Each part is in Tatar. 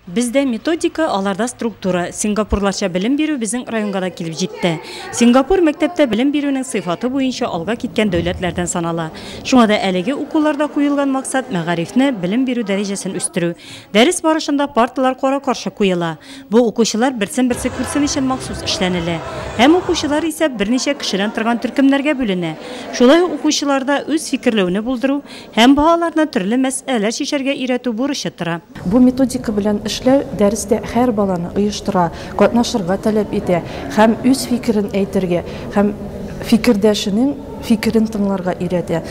Бездә методика, аларда структура. Сингапурларча белем бирү безнең районга да килеп җитте. Сингапур мәктәптә белем бирүнең сыйфаты буенча алга киткән дәүләтләрдән санала. Шуңа да әлеге укуларда куелган максат мәгарифне, белем бирү дәрәҗәсен үстерү. Дәрес барышында парталар кара-каршы куела. Бу укучылар берсен-берсе күрсен өчен махсус эшләнелә. Һәм укучылар исә берничә кешедән торган төркемнәргә бүленә. Шулай ук укучыларда үз фикерләүне булдыру һәм балаларны төрле мәсьәләләр чишәргә өйрәтү бурычы тора. Бу методика белән эшләү дәрестә һәр баланы оештыра, катнашырга таләп итә һәм үз фикерен әйтергә һәм фикердәшенең фикерен тыңларга өйрәтә.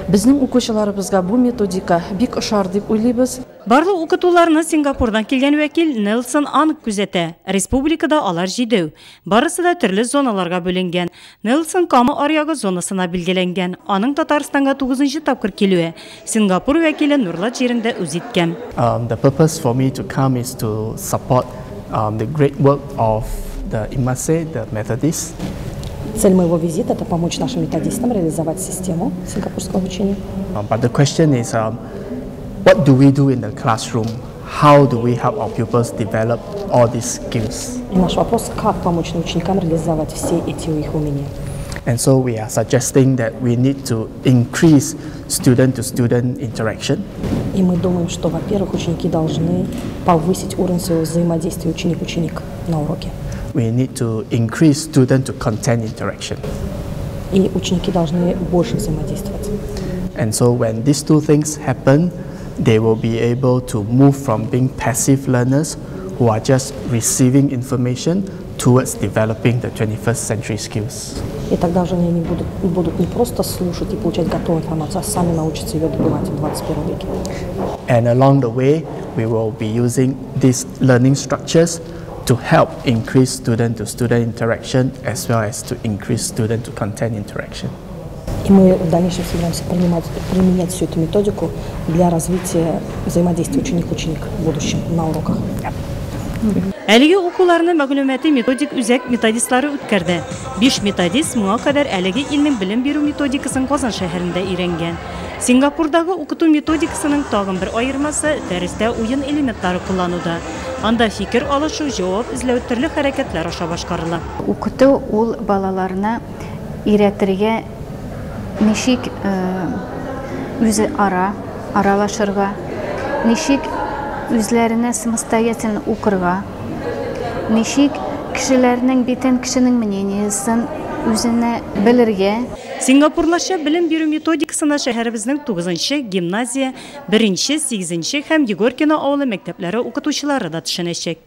Безнең укучыларыбызга бу методика бик ошар дип уйлыйбыз. Барлык укытуларны Сингапурдан килгән вәкил Нелсон Анг күзәтә. Республикада алар җидәү. Барысы да төрле зоналарга бүленгән. Нелсон Кама аръягы зонасына билгеләнгән. Аның Татарстанга тугызынчы тапкыр килүе. Сингапур вәкиле Нурлат җирендә үз иткән. The purpose for me to come is to support the great work of the IMASE, the Methodists. Цель моего визита – это помочь нашим методистам реализовать систему сингапурского обучения. But the question is, what do we do in the classroom? How do we help our pupils develop all these skills? И наш вопрос – как помочь ученикам реализовать все эти их умения? And so we are suggesting that we need to increase student-to-student interaction. И мы думаем, что, во-первых, ученики должны повысить уровень своего взаимодействия ученик-ученик на уроке. We need to increase student-to-content interaction. И ученики должны больше взаимодействовать. And so when these two things happen, they will be able to move from being passive learners who are just receiving information towards developing the 21st century skills. И тогда уже они будут не просто слушать и получать готовую информацию, а сами научатся ее добывать в 21 веке. And along the way, we will be using these learning structures to help increase student-to-student interaction as well as to increase student-to-content interaction. И мы в дальнейшем собираемся применять всю эту методику для развития взаимодействия ученик-ученик в будущем на уроках. Әлеге укуларны мәгълүмати методик үзәк методистлары үткәрде. Биш методист моңа кадәр әлеге илнең белем бирү методикасын Казан шәһәрендә өйрәнгән. Сингапурдагы укыту методикасының тагын бер аермасы дәрестә уен элементлары куллануда. Анда фикер алышу, җавап эзләү төрле хәрәкәтләр аша башкарыла. Укыту ул балаларны өйрәтергә ничек үзе ара, аралашырга, ничек үзләренә самостоятельно укырга, ничек кешеләрнең битен кешенең мнениесен үзенә белергә. Сингапурларча белем бирү методикасына шәһәребезнең 9нчы гимназия, 1нче, 8нче һәм Егоркино авылы мәктәпләре укытучылары да төшенәчәк.